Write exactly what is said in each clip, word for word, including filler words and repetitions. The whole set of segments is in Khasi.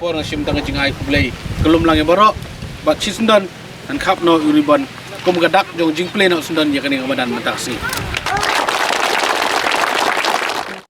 Por nga shim tang ka jingai khublei ka lum lang ïa baroh bad shi syndon ngan khap noh u ribbon kum ka dak jong jingplie noh syndon ïa kane ka madan mynta ka sngi.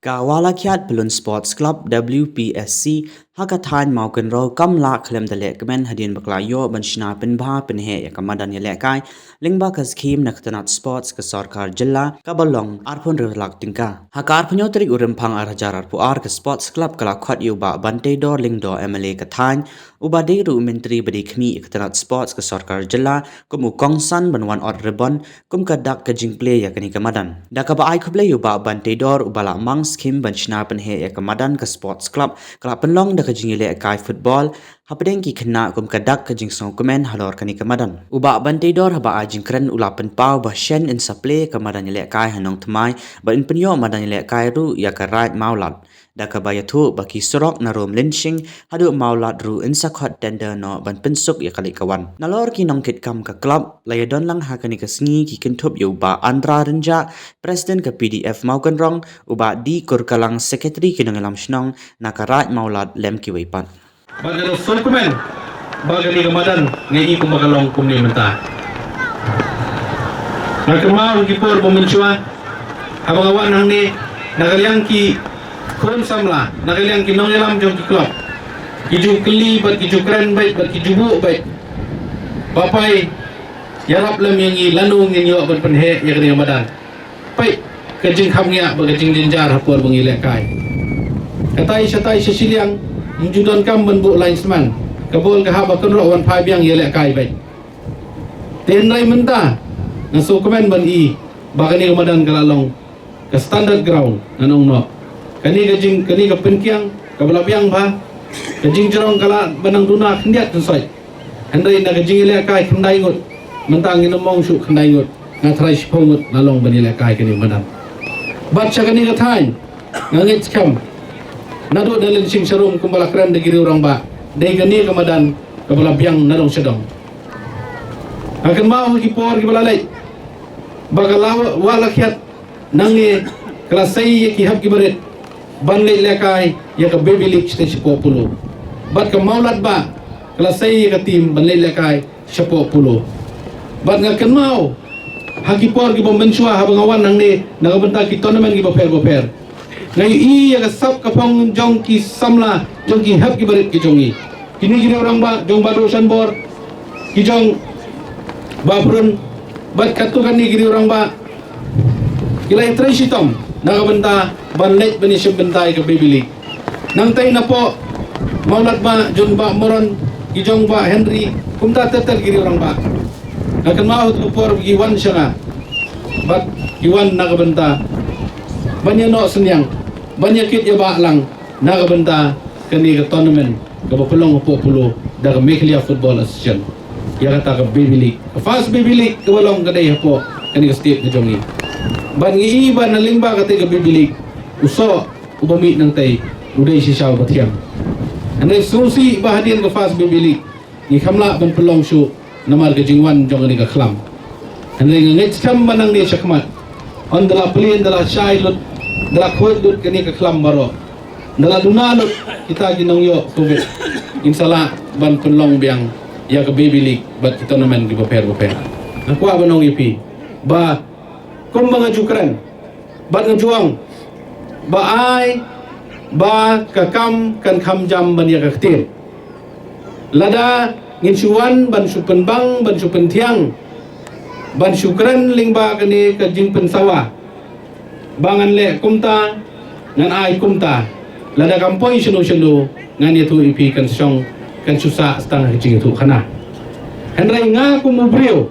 Ka Walakhiat Pyllun Sports Club W P S C ha ka thaiñ Mawkynrew kam lah khlem da lehkmen hadien ba ka la ïoh ban shna pynbha pynheh ïa ka madan ïalehkai lyngba ka skhim na ka tnat sports ka sorkar jylla kaba long arphew hynriew lak tyngka. Ha ka arphew hynñiew tarik u Rymphang ar hajar arphew ar ka sports club ka la khot ïa u Bah Banteidor Lyngdoh M L A ka thaiñ, uba dei ruh u myntri ba dei khmih ïa ka tnat sports ka sorkar jylla kum u kongsan ban wan ot ribbon kum ka dak ka jingplie ïa kane ka madan. Da kaba ai khublei ïa u Bah Banteidor uba la mang skhim ban shna pynheh ïa ka madan, ka sports club ka la pynlong da ka jingïalehkai football hapdeng ki khynnah kum ka dak ka jingsngewkmen halor kane ka madan. U Bah Banteidor haba ai jingkren u la pynpaw ba shen yn sa plie ka madan ïalehkai ha Nongthymmai bad yn pynïoh madan ïalehkai ruh ïa ka Raid Mawlad, da kaba ïathuh ba ki surok na Rum Lynshing haduh Mawlad ruh yn sa khot tender noh ban pynsuk ïa ka leit ka wan. Nalor ki nongkitkam ka club, la ïadon lang ha kane ka sngi ki kynthup ïa u Bah Andra Rynjah, President ka P D F Mawkynrew, u Bah D Kurkalang, Secretary ki nongïalam shnong na ka Raid Mawlad, lem kiwei pat. Bad nga da sngewkmen ba kane ka madan nga i kumba ka long kumne mynta. Nga kynmaw ha ki por ba mynshuwa haba nga wan hangne, na ka liang ki khun samla, na ka liang ki nongïalam jong ki club, ki ju kylli bad ki ju kren beit bad ki ju buh beit ba poi ïarap lem ïa ngi lano ngin ïoh ban pynheh ïa kane ka madan. Peit ka jingkham ngiah bad ka jingjynjar ha por ba ngi lehkai. Katai shatai sha shiliang ym ju donkam ban buh linesman, ka bol ka hap ba kynroh wan phai biang ïalehkai beit. Te hynrei mynta nga sngewkmen ban i ba kane ka madan ka la long ka standard ground, ngan ong noh. Kane ka jing, kane ka pynkiang kaba la biang bha, ka jingjrong ka lah ban nang duna khyndiat khynsoit. Hynrei na ka jingïalehkai khyndai ngut, mynta ngin ym ong shuh khyndai ngut, nga tharai shiphew ngut la long ban ïalehkai kane ka madan. Bad sha kane ka thaiñ nga ngeit skhem, naduh na Lynshing sha Rum kumba la kren da ki riew rangbah, dei kane ka madan kaba la biang na dong sha dong. Nga kynmaw ha ki por kiba la leit ba ka la Walakhiat nangne ka la sei ïa ki hep ki barit ban leit lehkai ïa ka Baby League sha Polo. Bad ka Mawlad ba ka la sei ïa ka team ban leit lehkai sha Polo. Bad nga kynmaw ha ki por kiba mynshuwa haba nga wan hangne na ka bynta ki tournament kiba pher ba pher, nga ïohi ïa ka sap ka phong jong ki samla, jong ki hep ki barit ki jong ngi. Kine ki riew rangbah jong Bah Doshan Bor, ki jong Bah Prun, bad katto katne ki riew rangbah ki la ïatrei shitom na ka bynta ban leit ban ïashim bynta ïa ka Baby League. Nangtei napoh Mawlad ba jong Bah Moron, ki jong Bah Henry, kumta ter ter ki riew rangbah. Nga kynmaw ha ka por ki wan sha nga bad ki wan na ka bynta ban ïanoh synñiang, ban ïakit ïabah lang na ka bynta kane ka tournament kaba pynlong hapoh Polo da ka Meghalaya Football Association, ïa kata ka Baby League, ka first Baby League kaba long ka dei hapoh kane ka state ka jong ngi. Bad ngi i ba na lyngba kata ka Baby League u soh uba mih nangtei u dei shisha uba thiang. Hynrei sngewsih ba hadien ka first Baby League ngi kham lah ban pynlong shuh namar ka jingwan jong kane ka khlam. Hynrei nga ngeit skhem ba nangne shakhmat, ynda la plie, ynda la shai lut, ynda la khuid lut kane ka khlam baroh, ynda la duna lut kita ki nongïoh Covid, ngin sa lah ban pynlong biang ïa ka Baby League bad ki tournament kiba pher ba pher. Nga kwah ban ong ïa phi ba kumba nga ju kren bad nga ju ong ba ai ba ka kam kan kham jam ban ïa ka ktien. Lada ngin shu wan ban shu pynbang, ban shu pynthiang, ban shu kren lyngba kane ka jingpynsawa ba ngan leh kumta, ngan ai kumta, lada kam poi shano shano, ngan ïathuh ïa phi kan shong, kan shu sah tang ha ka jingïathuhkhana. Hynrei nga kum u briew,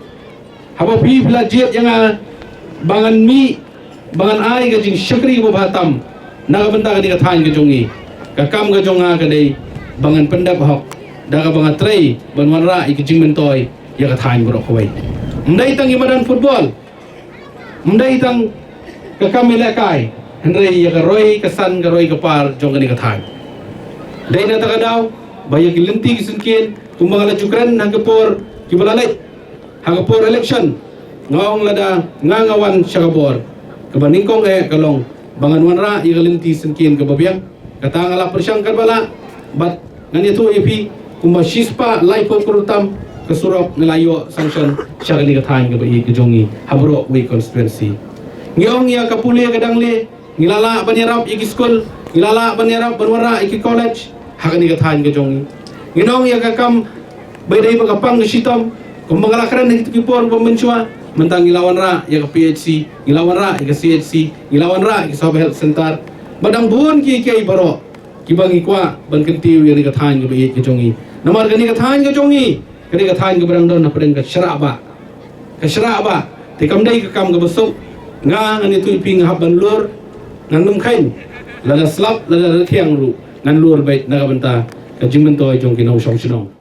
haba phi phi la jied ïa nga ba ngan mih, ba ngan ai ka jingshakri kaba bha tam na ka bynta kane ka thaiñ ka jong ngi, ka kam ka jong nga ka dei ba ngan pyndep hok da kaba nga trei ban wanrah ïa ka jingmyntoi ïa ka thaiñ baroh kawei. Ym dei tang ïa madan football, ym dei tang ka kam ïalehkai, hynrei ïa ka roi ka san, ka roi ka par jong kane ka thaiñ. Dei na kata ka daw ba ïa ki lynti ki syngkien, kumba nga la ju kren ha ka por kiba la leit, ha ka por election, nga ong lada nga nga wan sha ka bor, kaba nyngkong eh ka long ba ngan wanrah ïa ka lynti syngkien kaba biang. Kata nga la pyrshang katba lah bad Ngan ïathuh ïa phi, kumba shispah laiphew klur tam ka surok ngi la ïoh sanction sha kane ka thaiñ kaba ïeit ka jong ngi ha baroh kawei ka constituency. Ngi ong ïa ka pule ka dang leh, ngi la lah ban ïarap ïa ki skul, ngi la lah ban ïarap ban wanrah ïa ki college ha kane ka thaiñ ka jong ngi. Ngi ong ïa ka kam ba dei ba ka pang ka shitom, kumba nga la kren ha kito ki por ba mynshuwa, mynta ngi la wanrah ïa ka P H C, ngi la wanrah ïa ka C H C, ngi la wanrah ïa ka Sub Health Center, bad dang bun kiei kiei baroh kiba ngi kwah ban kyntiew ïa kane ka thaiñ kaba ïeit ka jong ngi. Namar kane ka thaiñ ka jong ngi ka dei ka thaiñ kaba dang don hapdeng ka shrah bah. Ka shrah bah, te kam dei ka kam kaba suk. Nga ngan ïathuh ïa phi, nga hap ban lur, ngan ym kheiñ, lada slap lada rkhiang ruh ngan lur beit na ka bynta ka jingmyntoi jong ki nongshong shnong.